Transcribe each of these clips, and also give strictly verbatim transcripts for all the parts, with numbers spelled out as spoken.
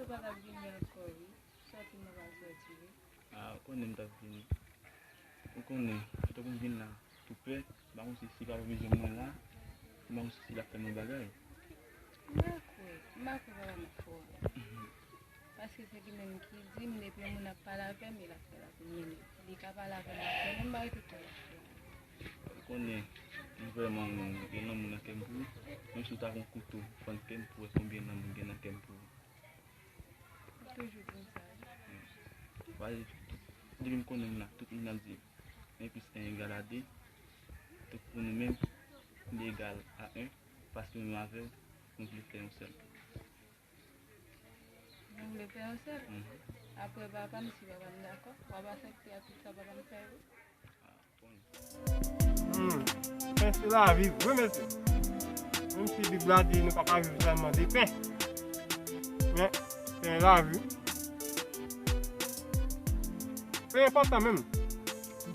Ou pa t ap vini ankò, wi. Sòti m nan pral sòti, wi. Ah, ou konnen m t ap vini. Ou konnen, tankou m vin la, tou pè, m pa konn si, si papa bezwen mwen la, m pa konn si, si l ap fè m yon bagay. M pa kwè, m pa kwè papa m ap fè w anyen. Paske se li menm ki di m, depi yon moun ap pale avè m, e l ap fè l ap enyen li. Li ka pale avè m, ap fè menm bagay tout tan l ap fè. Ou konnen, m vrèman renmen w, gen lanmou nan kè m pou ou. Menm si w ta gen yon kouto, w fann kè m pou w wè konbyen lanmou m gen nan kè m pou ou. Ou toujou di m sa, wi. Paske depi m konnen w la, tout moun ap di en plis en egal a de. Donk pou nou menm, de egal a en, paske nou avè w, nou vle fè yon sèl. Nou vle fè yon sèl? Mhm. Apre papa m, si papa m dakò, w ap aksepte ak tout sa papa m fè yo? Ah, bon. Hmm. Pen se lavi vre, mesye. Menm si Bib la di nou pa ka viv sèlman de pen. Men, pen lavi. Pen enpòtan menm.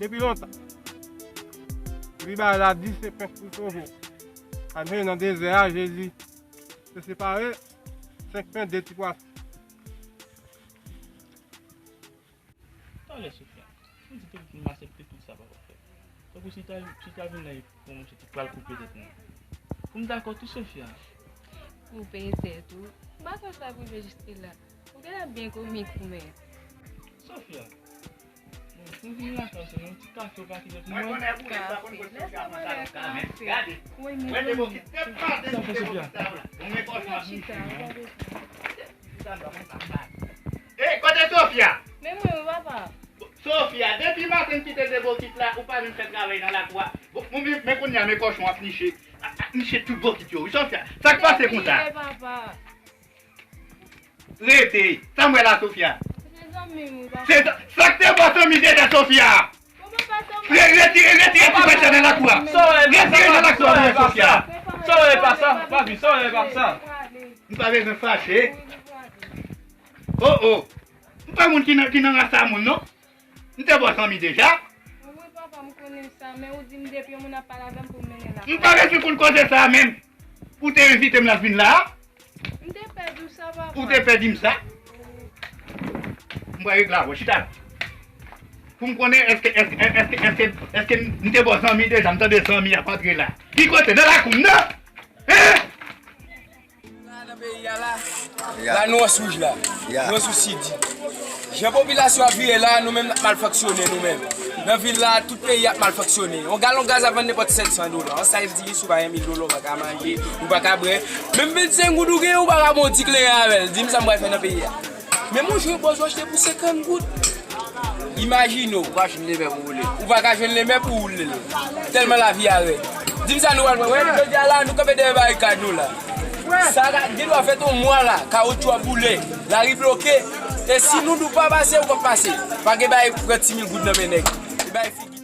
Depi lontan. Epi bagay la di se pen pou sove w. Paske nan dezè a, Jezi te separe senk pen, de ti pwason. Talè, Sofia, ou di ke m aksepte tout sa papa fè. Tankou si ta, si ta vin la, e pou mwen, se te pral koupe tèt mwen. Pou m dakò tou, Sofia. Koupe tèt ou? M pa kwè sa rive jiske la. Ou genlè byen komik ou menm. Sofia, bon, pou m vin lakay ou, se yon ti kafe ou pa kite pou mwen? Kafe? Lè sa pale kafe. Wi, men kafe, Sofia. Chita, ou pa bezwen. E, kote Sofia? Men mwen, wi, papa. Sofia, depi maten m kite l de bokit la, ou pa vin fè travay nan lakou a. Bon, bon, men, men kounye a, men kòchon ap niche, ap, ap niche tout bokit yo, wi, Sofia. Sa k pase konsa? Papa. Rete. Sa m wè la, Sofia. Se zanmi m, wi, papa. Se sa, sa k te bò zanmi deja, Sofia. Re-, retire, retire ti pèsè nan lakou a. Retire nan lakou a, Sofia. Sa w wè pa sa, papi, sa w wè pa sa. M pa bezwen fache. Oh, oh. M pa moun ki nan, ki nan ras sa moun, non. M te bò zanmi deja. Wi, papa, m konnen sa, men ou di m depi yon moun ap pale avè m pou m mennen la. M pa bezwen konn koze sa a menm. Ou te envite m la vin la. M te pè di w sa, papa. Ou te pè di m sa? M pral regle avè w, chita la. Pou m konnen èske, èske, èske, èske, èske m te bò zanmi deja, m tande zanmi ap antre la. Ki kote? Nan lakou m, non? Hein? La, nan peyi a la, la nou an sou wouj la. Nou an sou sid. Jan popilasyon ap vire la, nou menm n ap mal fonksyone nou menm. Nan vil la, tout peyi ap mal fonksyone. Yon galon gaz ap vann nenpòt sèt san dola. Yon sèl di si w pa gen mil dola, ou pa ka manje, ou pa ka bwè. Menm vennsenk goud ou gen, ou pa ka pran yon ti kleren avè l. Di m sa m pral fè nan peyi a. Menm yon jwe bòz ou achte pou senkant goud. Imajine w. Ou pa jwenn lemè pou woule. Ou pa ka jwenn lemè pou woule l. Tèlman lavi a rèd. Di m sa nou pral fè. Wè, jodi a la, nou kanpe dèyè barikad nou la. Sa ka, gen dwa fèt yon mwa la, kawotchou ap boule, lari bloke. E si nou di w pa pase, ou p ap pase. Pa gen bagay pran ti mil goud nan men nèg. Se bagay figi.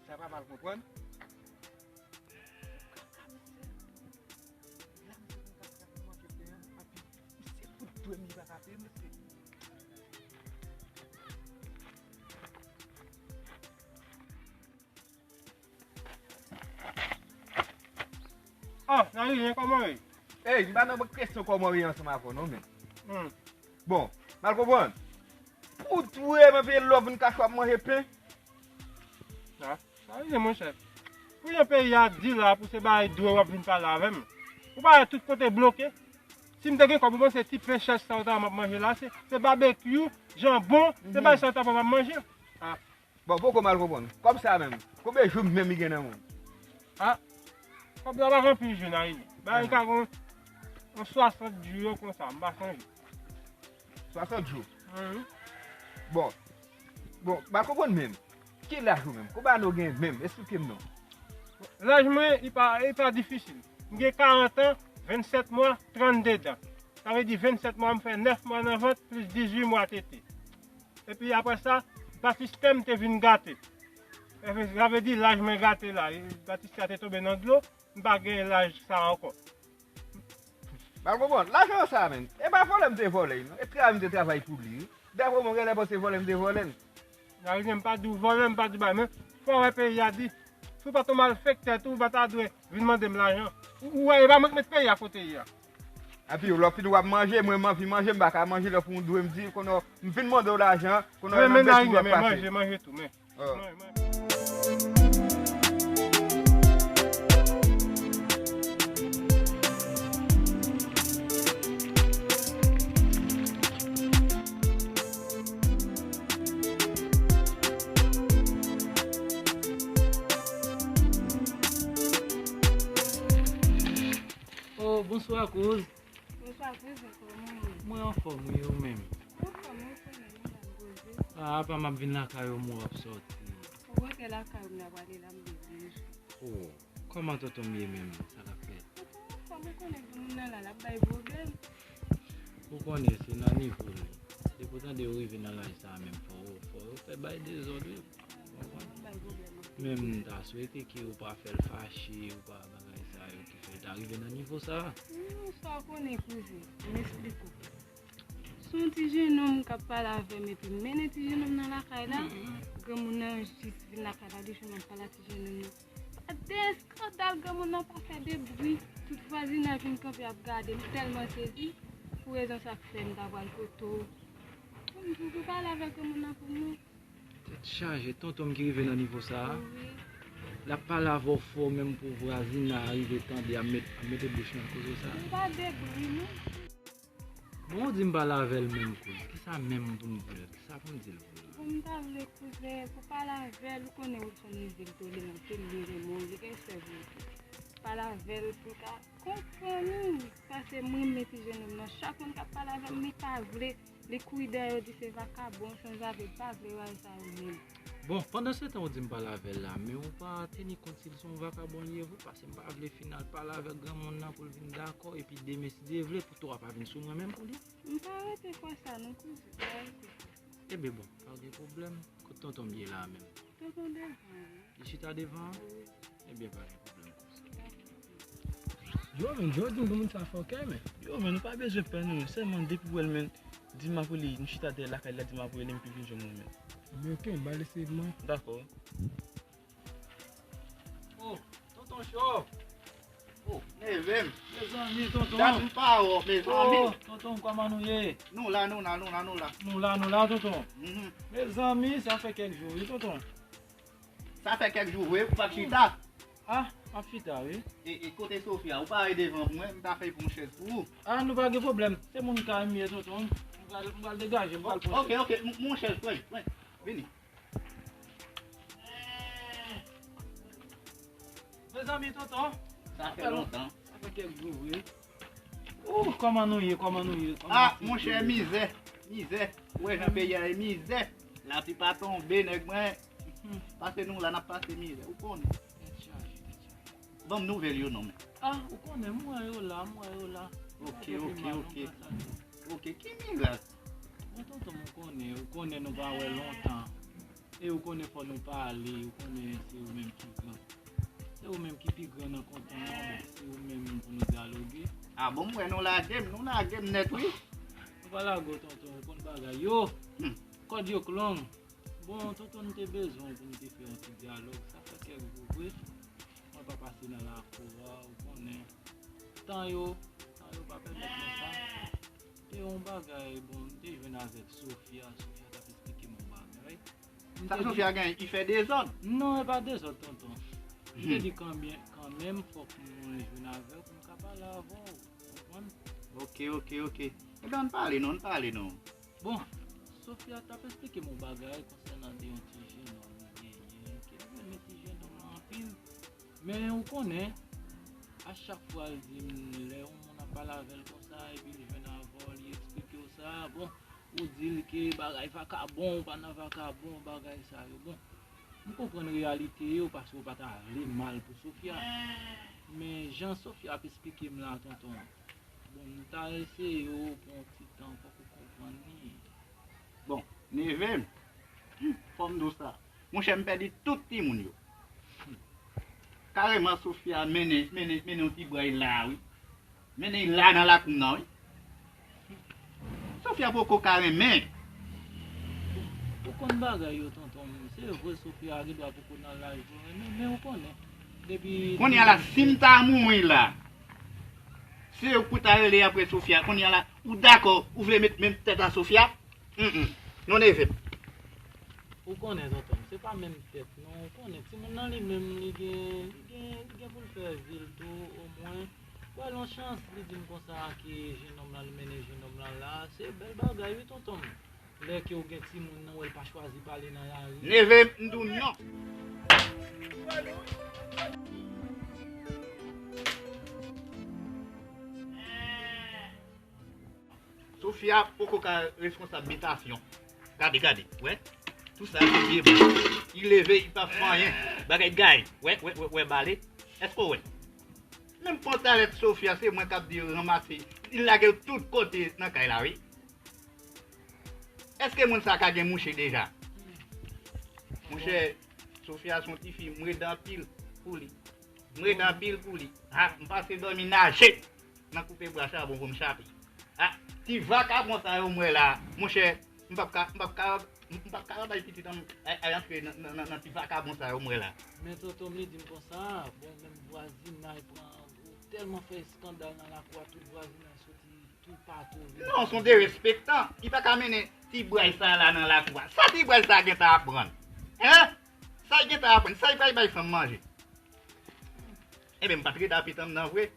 Sa pa mal konprann. Misye fout dwe m, li pa ka peye, mesye. Ah, Nariyen, kòman w ye? Ey, m pa nan kesyon kòman w ye ansanm avè w non, men. Hmm. Bon, mal konprann. Pou tou e m ap veye lòv vin kache w ap manje pen. Ah, Nariyen, monchè. Pou yon peyi a di la, pou se bagay dwe w ap vin pale avè m. Ou pa wè tout kote bloke? Si m te gen kòb, ou panse ti pen chèch sa w ta wè m ap manje la, se, se babekyou, janbon, se bagay sa w ta wè m ap manje. Ah. Bon, poko mal konprann. Kòb sa menm, konbyen jou menm li gen nan men w? Ah, kòb la pa gen anpil jou nan li. Bagay ka gen yon swasant jou yo konsa, m pa sonje. Swasant jou? Wi. Bon. Bon, m pa konprann menm. Ki laj ou menm? Konbyen ane w gen menm? Esplike m non. Laj mwen, li pa, li pa difisil. M gen karant an, vennsèt mwa, trannde dan. Sa vle di vennsèt mwa, m fè nèf mwa nan vant, plis dizuit mwa tete. Epi apre sa, batistè m te vin gate. Sa vle di laj mwen gate la. Batistè a te tonbe nan dlo, m pa gen laj sa ankò. Mal konprann. Lajan sa menm, e pa vòlè m te vòlè l non. E travay m te travay pou li wi. Dapre mwen, genlè panse vòlè m te vòlè l. Sa vle di m pa di w vòlè, m pa di w bay, men fò w wè peyi a di. Si w pa t yon malfektè tou, ou pa ta dwe vin mande m lajan. Ou, ou wè, e pa mwen k met peyi a kote l ye a. Epi w lè w fin w ap manje, mwen m anvi manje, m pa ka manje lè pou w dwe m di, konnen m fin mande w lajan, konnen w nan bèt ou dwe ap pase. Manje, manje tou, men. Oh. Oh, bonswa, kouz. Bonswa, kouz, kòman w ye? Mwen anfòm, wi, ou menm? Anfòm, ou konnen, nou la poze. Ah, apa m ap vin lakay ou, mwen ap sòti. Ou rantre lakay ou, m la prale la, m bezwen w. Oh, kòman tonton m ye menm? Sa k ap fèt? Tonton anfòm, ou konnen granmoun nan la, l ap bay pwoblèm. Ou konnen, se nan nivo l. Depi w tande yo rive nan laj sa a menm, fò, fò yo fè bay dezòd, wi. Ou konprann? Bay pwoblèm anpil. Men m ta swete ke ou pa fè l fache, ou pa bagay sa yo ki fè l ta rive nan nivo sa a. Non, sa w konnen, kouzin, m esplike w. Se yon ti jennonm k ap pale avè m epi m mennen ti jennonm nan lakay la. Granmoun nan jis vin lakay la, li jwenn m ap pale a ti jennonm nan. Gade eskandal, granmoun nan pa fè de bri. Tout vwazinaj vin kanpe ap gade m, m tèlman sezi. Pou rezon sa k fè m ta pral kote w. Pou m di w pou pale avèk granmoun nan pou mwen. Tèt chaje, tonton m ki rive nan nivo sa a. Wi. L ap pale avè w fò menm pou vwazinaj rive tande, ap met, ap mete bouch nan koze sa a. M pa de bri, non. Bon, ou di m pale avè l menm, kouz. Kisa menm pou m di l? Kisa pou m di l pou l? Bon, m ta vle, kouzin, pou pale avè l, ou konnen Wilson Evil toleran anpil, li renmen w, li gen sèvi epi. Pale avè l pou l ka konprann ou. Paske mwen, men ti jennonm nan, chak moun k ap pale avè m, li pa vle, li kouri dèyè yo, di se vakabon, sanzave, li pa vle bagay sa yo menm. Bon, pandan se tan ou di m pale avè l la, men ou pa teni kont si l se yon vakabon li ye vre, paske m pa vle fin al pale avèk granmoun nan pou l vin dakò, epi demen, si Dye vle, pou tò a pa vin sou mwen menm pou li. M pa rete kwè sa non, kouzin, m pa rete kwè. Ebyen bon, pa gen pwoblèm. Kot tonton m ye la a menm? Tonton devan an, wi. Li chita devan an? Wi. Ebyen pa gen pwoblèm pou sa. Yo, men, Jody, bon moun sa fòkè, men. Yo, men, nou pa bezwen pè, non, men. Sèlman depi w wè l, men, di m ap rele, m chita dèyè lakay la, di m ap rele, m pi vin jwenn mwen, men. Ebyen, oke, m pral eseye mwen. Dakò. Oh, tonton Cho. Oh, neve m. Mezanmi, tonton. Dat m pa wè w, mezanmi. Oh, tonton, kòman nou ye? Nou la, nou la, nou la, nou la. Nou la, nou la, tonton. Mhm. Mezanmi, sa fè kèk jou, wi, tonton. Sa fè kèk jou vre, ou pa t chita. Ah, m ap chita, wi. E, e kote Sofia? Ou pare devan pou mwen, m ta fè yon chèz pou ou. Ah, nou pa gen pwoblèm. Se moun kay m ye, tonton. M pral, m pral degaje, m pral pran chèz. Oke, oke, m, m yon chèz, pran, pran. Vini. Mezanmi, tonton. Sa fè lontan. Sa fè kèk jou, wi. Ou, kòman nou ye, kòman nou ye? Ah, monchè, mizè, mizè. Ou wè jan peyi a ye, mizè. Lapli pa tonbe, nèg mwen. Hmm. Pase nou la, n ap pase mizè. Ou konnen. Tèt chaje, tèt chaje. Ban m nouvèl yo non, men. Ah, ou konnen, m wè yo la, m wè yo la. Oke, oke, oke. Oke, ki mirak? Bon, tonton, ou konnen, ou konnen nou pa wè lontan. E ou konnen fò nou pale, ou konnen se ou menm ki gran. Se ou menm ki pi gran nan kantòn nan, bon, se ou menm pou nou dyaloge. Ah bon, m wè nou lage m, nou lage m nèt, wi. Nou pa lage w, tonton, ou konn bagay yo. Hmm. Kòd yo k long. Bon, tonton, m te bezwen w pou m te fè yon ti dyalòg. Sa fè kèk jou vre. Mwen pa pase nan lakou a, ou konnen. Tan yo, tan yo pa pèmèt mwen sa. E yon bagay, bon, m te jwenn avèk Sofia, Sofia t ap esplike m yon bagay. Sa Sofia genyen, li fè dezòd? Non, e pa dezòd, tonton. M te di kanbyen, kanmenm, fòk mwen jwenn avè w pou m ka pale avè w. Konprann? Oke, oke, oke. Ebyen, ann pale non, ann pale non. Bon, Sofia t ap esplike m yon bagay konsènan de yon ti jennonm li genyen, ke li renmen ti jennonm lan anpil. Men ou konnen, a chak fwa l di m, lè yon moun ap pale avè l konsa, epi l jwenn avè w, li esplike w sa, bon, ou di l ke bagay vakabon, ou pa nan vakabon, bagay sa yo. Bon, m konprann reyalite yo paske w pa ta vle mal pou Sofia. Men jan Sofia ap esplike m la, tonton, bon, m ta eseye w pou yon ti tan, fòk ou konprann li. Bon, neve m, fò m di w sa. Monchè, m pèdi tout timoun yo. Kareman, Sofia mennen, mennen, mennen yon ti bway la, wi. Mennen l la nan lakou m nan, wi. Sofia poko ka renmen. Ou Konn bagay yo, tonton m. Se vre, Sofia gen dwa poko nan laj vre, men, men ou konnen. Depi Kounye a la, si m ta mouri la, se ou pou ta rele apre Sofia. Kounye a la, ou dakò, ou vle met menm tèt a Sofia? Mm, mm. Non, neve m. Ou konnen, tonton m, se pa menm tèt, non. Ou konnen, timoun nan li menm, li gen, li gen, li gen pou l fè vi l tou, omwen. Wè, l on chans, li di m konsa ke jennonm lan, li mennen jennonm lan la. Se bèl bagay, wi, tonton m. Lè ke w gen timoun nan, wè l pa chwazi pale nan lari. Neve m, m di w non. Sofia poko ka responsab bitasyon. Gade, gade, wè. Tou sa se vye blan. Li leve, li pa fè anyen. Bagay gay. Wè, wè, wè, wè, bale. Èske w wè? Menm pantalèt Sofia, se mwen k ap di ranmase. Li lage l tout kote nan kay la, wi. Èske moun sa ka gen mouche deja? Monchè, Sofia se yon tifi, m redi anpil pou li. M redi anpil pou li. Ha, m pase dòmi naje nan koupe bwa chabon pou m chape. Ha, ti vakabon sa yo m wè la, monchè, m p ap ka, m p ap ka, m p ap ka bay pitit an m, ay, ay antre nan, nan, nan, nan ti vakabon sa yo m wè la. Men tonton m li di m konsa, bon, menm vwazinay pran, tèlman fè eskandal nan lakou a, tout vwazinay soti toupatou vin. Non, se yon derespektan. Li pa ka mennen ti bway sa la nan lakou a. Sa ti bway sa gentan aprann? Hein? Sa l gentan aprann? Sa l pral bay fanm manje? Enben, m pa t redi a pitit an m nan vre.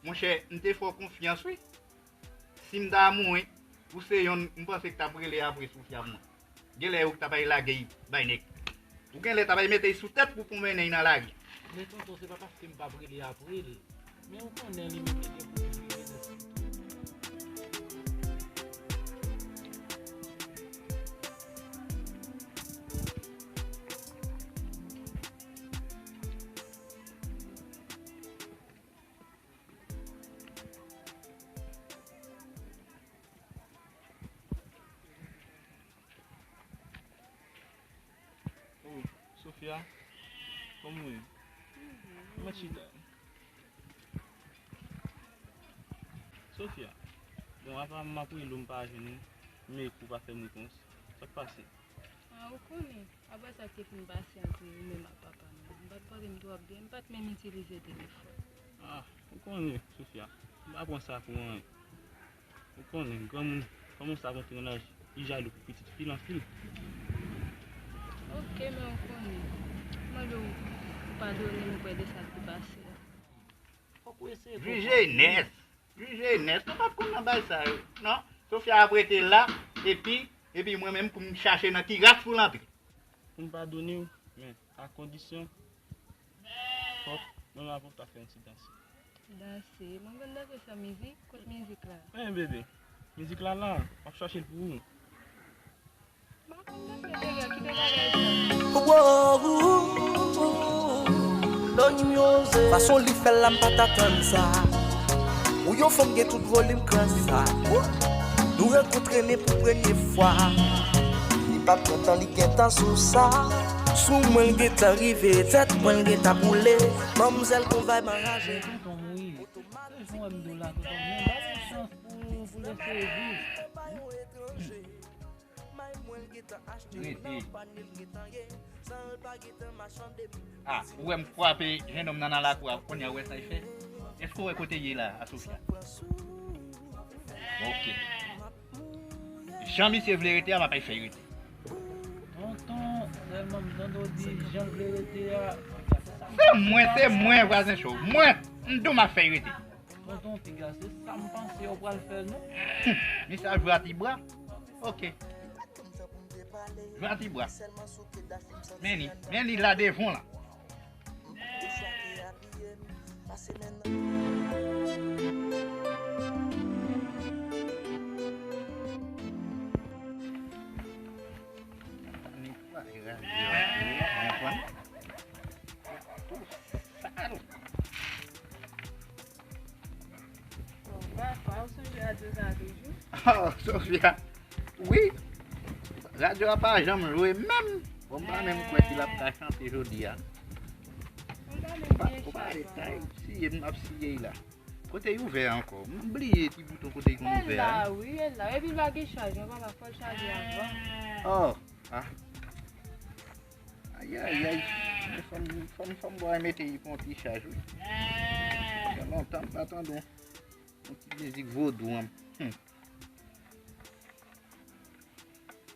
Monchè, m te fè w konfyans, wi. Si m ta mouri, ou se yonn m panse k t ap rele apre Sofia pou mwen. Genlè ou t ap al lage l bay nèg. Ou genlè t ap al mete l sou tèt pou pwomennen l nan lari. Men tonton, se pa paske m p ap rele apre l. Men ou konnen li menm li gen pou li jere nèg li tou. Oh, Sofia, kòman w ye? Mwen chita. Sofia, bon, apa m ap rele w, m pa jwenn ou, m ekri w pa fè m repons. Sa k pase? Ah, ou konnen, apre sa k te fin pase ant ou menm ak papa m nan, m pa t pale m twò byen, m pa t menm itilize telefòn. Ah, ou konnen, Sofia, m pa pran sa pou anyen. Ou konnen, granmoun kòmanse ap antre nan laj, li jalou pou pitit fi l anpil. Ok, men ou konnen, m mande w padone m oprè de sa ki pase a. Fòk ou eseye konprann. Jije Enès, jije Enès, nou pa t konn nan bagay sa yo, non? Sofia ap rete la, epi, epi mwen menm pou m chache nan ki ras pou l antre. Pou m padone w, men a kondisyon, fòk mwen avè w ta fè yon ti danse. Danse? Mwen konn danse san mizik? Kot mizik la? Men bebe, mizik la la, m ap chache l pou ou. M pa konn danse, bebe, kite bagay sa. Wow, Lord music. Fason li fè l la, m pa t atann sa. Ou yon fanm gen tout volim kran sa. Nou rankontre men pou premye fwa. Li p ap pran tan, li gentan sou sa. Sou mwen l gentan rive, tèt mwen l gentan boule. Manmzèl gon vibe anraje. Tonton m wi. Otomatik. Tonton m wi. Bay yon chans pou, pou l eseye viv. Rete. Ah, ou wè m frape jennonm nan nan lakou a, kounye a ou wè sa l fè? Èske ou wè kote l ye la a, Sofia? Ok. Jan misye vle rete a, m ap fè l rete. Tonton, sèlman m tande w di jan l vle rete a. Se mwen, se mwen, vwazen cho. Mwen, m di w m ap fè l rete. Tonton piga, se sa m panse w pral fè, non? Humm, misye al jwe a ti bra. Ok. Jwe a ti bra. Men li, men li la devan w la. Netwaye radyo a tou, konprann? Tou sal. Bon, papa, ou sonje radyo sa toujou? Oh, Sofia, wi. Radyo a pa janm jwe menm. Bon, m pa menm kwè si l ap ka chante jodi a. Ou pa, ou pa ale tay, siye, m ap siye la. Kote l ouvè ankò? M bliye ti bouton kote l konn ouvè a. E la, wi, e la. Epi l pa gen chaj, non, papa, fò l chaje avan. Oh, ah. Ayayay. Fò m, fò m, fò m bò mete li pran ti chaj, wi. Gen lontan m pa tande yon, yon ti mizik vodou an. Hmm.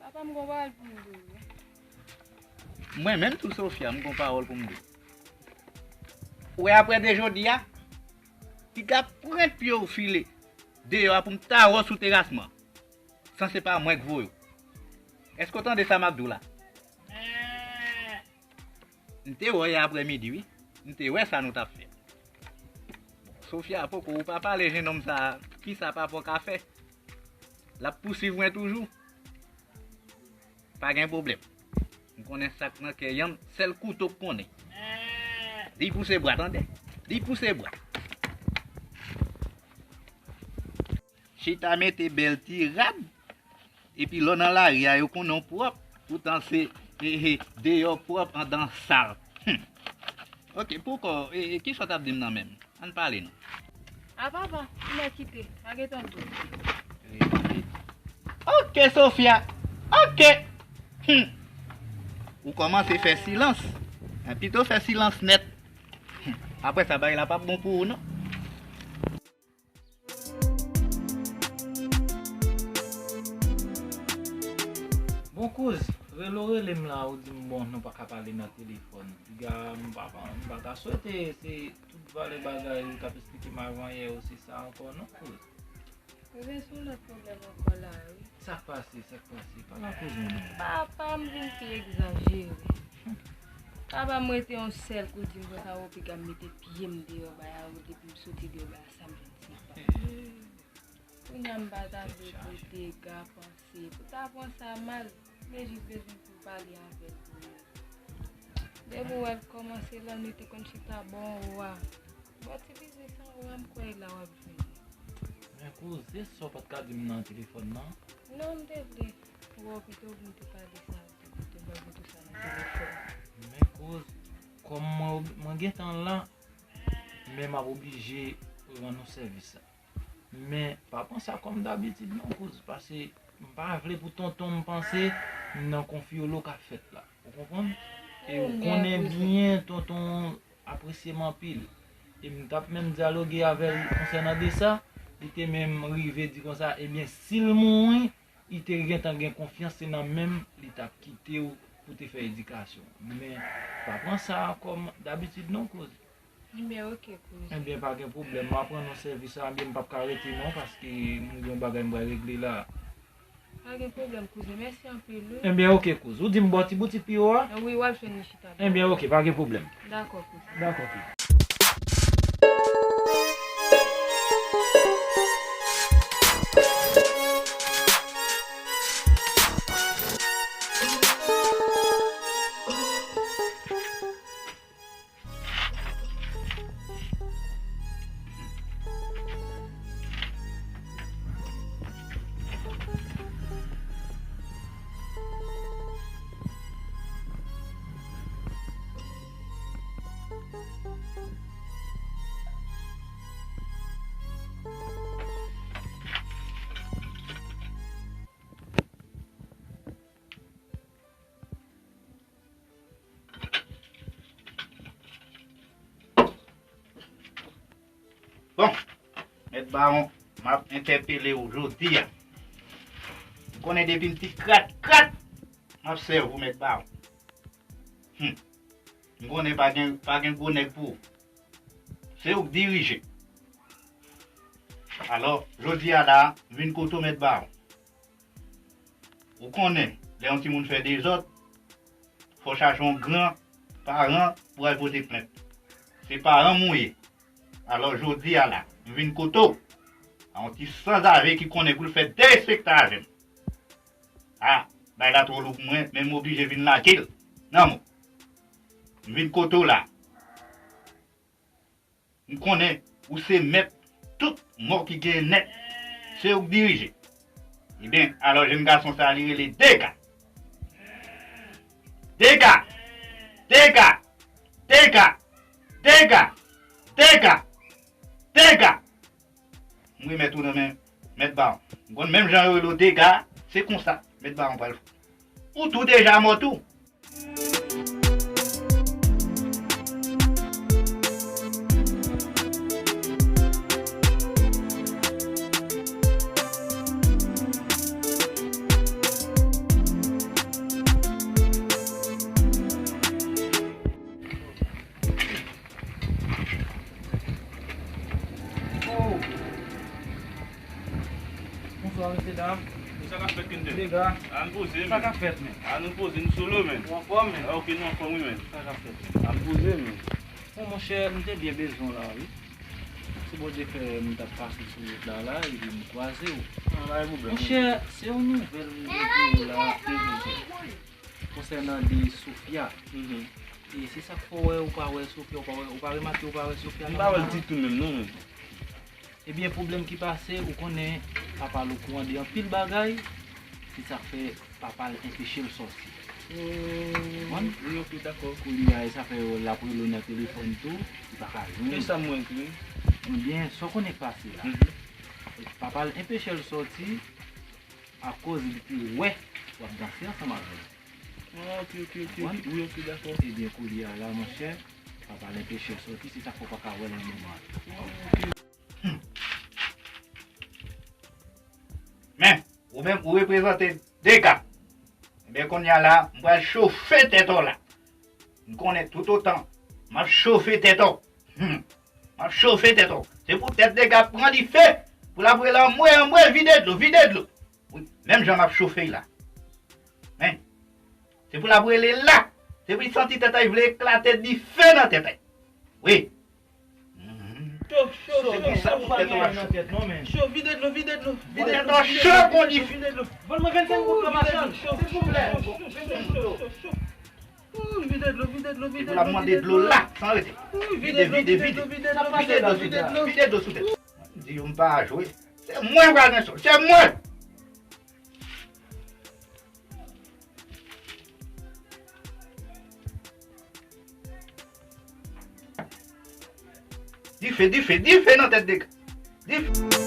Papa, m gon pawòl pou m di w, wi. Mwen menm tou, Sofia, m gon pawòl pou m di w. Ou wè, apre de jodi a, piga pran pye w file deyò a pou m ta wè w sou teras mwen. San se pa mwen k voye w. Èske w tande sa m ap di w la? M te wè w yè aprèmidi, wi. M te wè sa nou t ap fè. Sofia, poko, ou pa pale jennonm sa a, kisa papa w ka fè? L ap pousuiv mwen toujou? Pa gen pwoblèm. M konnen sa k nan kè yanm, sèl kouto k konnen. Li pouse bwa, tande. Li pouse bwa. Chita mete bèl ti rad, epi lè w nan lari a, yo konnen w pwòp, poutan se, e, e, deyò pwòp, anndan sal. Hmm. Oke, poukò, e, e, kisa w t ap di m nan menm? Ann pale non. A papa, mè kite, pa gen tan pou. Oke, Sofia. Oke. Hmm. Ou kòmanse fè silans. Pito fè silans nèt. Hmm. Apre sa, bagay la p ap bon pou ou non. Bon, kouz, rele w rele m la, ou di m, bon, nou pa ka pale nan telefòn. Piga, m pa, m pa ta swete se tout valè bagay ou t ap esplike m avan yè yo, se sa ankò, non, kouz. Ou gen sou lòt pwoblèm ankò la, wi. Sa k pase, sa k pase? Pa la kouz mwen non. Papa m vin pi egzajere. Papa m rete yon sèl kou di m konsa, o, piga m mete pye m deyò bay a, o, depi m soti deyò bay a, sa m vin se pa. Kounye a m pa ta vle pou dega panse, pou ta pran sa mal, m te jis bezwen pou pale avè l pou li. Depi w wè l kòmanse lannuit, li konn chita bò anwo a. Bon, ti biznis anwo a, m kwè e la w ap jwenn li. Men kouz, se sa w pa t ka di m nan telefòn nan? Non, m te vle wè w pito pou m te pale sa avè w, pito m pa vle tou sa nan telefòn. Men kouz, kòm mwen, mwen gentan la, men m ap oblije rann ou sèvis sa. Men pa pran sa kòm dabitid non, kouz, paske m pa vle pou tonton m panse m nan konfyolo k ap fèt la. Ou konprann? E ou konnen byen tonton apresye m anpil. E m t ap menm dyaloge avè l konsènan de sa, li te menm rive di konsa, ebyen, si l mouri, li te gentan gen konfyans se nan men m li t ap kite w pou te fè edikasyon. Men pa pran sa kòm dabitid non, kouz. Enben, oke, kouz. Enben, pa gen pwoblèm. M ap rann ou sèvis la, enben, m p ap ka rete non, paske m gen yon bagay m pral regle la. Pa gen pwoblèm, kouz. Mèsi anpil, wi. Enben, oke, kouz. Ou di m bò ti boutik pi wo a? Wi, w ap jwenn li chita bò. Enben, oke, pa gen pwoblèm. Dakò, kouz. Dakò, kouz. Bon, Mèt Bawon, m ap entèpele w jodi a. M konnen depi m ti krat krat, m ap sèvi w, Mèt Bawon. Hmm. M konnen pa gen, pa gen gwo nèg pou ou. Se ou k dirije. Alò, jodi a la, m vin kote w, Mèt Bawon. Ou konnen, lè yon timoun fè dezòd, fò w chache yon gran paran pou al pote plent. Se paran m ou ye. Alò, jodi a la, m vin kote w, a yon ti sanzave ki konnen pou l fè derespektan avè m. A, bagay la twò lou pou mwen, men m oblije vin lage l nan men w. M vin kote w la. M konnen ou se mèt tout mò ki genyen nèt. Se ou k dirije. Ebyen, alò jenn gason sa a, li rele Dega. Dega! Dega! Dega! Dega! Dega! Dega! M remèt ou nan men Mèt Bawon. M konn menm jan yo rele w Dega, se konsa Mèt Bawon pral fè w. Ou tou deja mò tou. Oh! Bonswa, mesye dam. Sa k ap fèt, Kinder? Dega. Ann poze, men. Sa k ap fèt, men? Ann poze, nou solo, men. Ou anfòm, men? Ah, ok, nou anfòm, wi, men. Sa k ap fèt, men? Ann poze, men. Bon, monchè, m te byen bezwen w la, wi. Si Bondye fè m t ap pase sou wout la, la, epi m kwaze w. Ah, pa gen pwoblèm. Monchè, se yon nouvèl m te pote w la, konsènan de Sofia. Mhm. E se sa k fè w wè ou pa wè Sofia, ou pa wè, ou pa remake ou pa wè Sofia nan moman an? M pa wè l ditou menm, non, men. Ebyen, pwoblèm ki pase, ou konnen papa l okouran de anpil bagay, se sa k fè papa l enpeche l sòti. Konprann? Wi, ok, dakò. Kounye a, e sa fè yo l ap rele w nan telefòn tou, li pa ka jwenn ou. Kisa mwen ekri? Ebyen, sa w konnen k pase la. Mhm. Papa l enpeche l sòti, akoz li te wè w ap danse ansanm avè l. Ah, ok, ok, ok. Konprann? Wi, ok, dakò. Ebyen, kounye a la, monchè, papa l enpeche l sòti, se sa k fè w pa ka wè l nan moman an. Ah, ok. Hmm. Men, ou menm, ou reprezante Dega. Ebyen, kounye a la, m pral chofe tèt ou la. M konnen toutotan m ap chofe tèt ou. Hmm. M ap chofe tèt ou. Se pou tèt Dega pran dife, pou l ap rele anmwe, anmwe, vide dlo, vide dlo. Wi, menm jan m ap chofe l la. Men, se pou l ap rele la. Se pou l santi tèt ou vle eklate dife nan tèt ou. Wi. Cho, cho, cho, cho, cho, vide dlo, vide dlo, vide dlo, vide dlo, vide dlo, cho, vide dlo, vide dlo. Ban mwen vennsenk goud la, machann, silvouplè. Cho, cho, cho, cho, cho. Ooh, vide dlo, vide dlo, vide dlo, vide dlo. Epi l ap mande dlo la, san rete. Ooh, vide, vide, vide, vide dlo, vide dlo, vide dlo, vide dlo sou tèt. Di yo m pa jwe. Se mwen k pral gen cho, se mwen. Dife, dife, dife nan tèt Dega. Dife.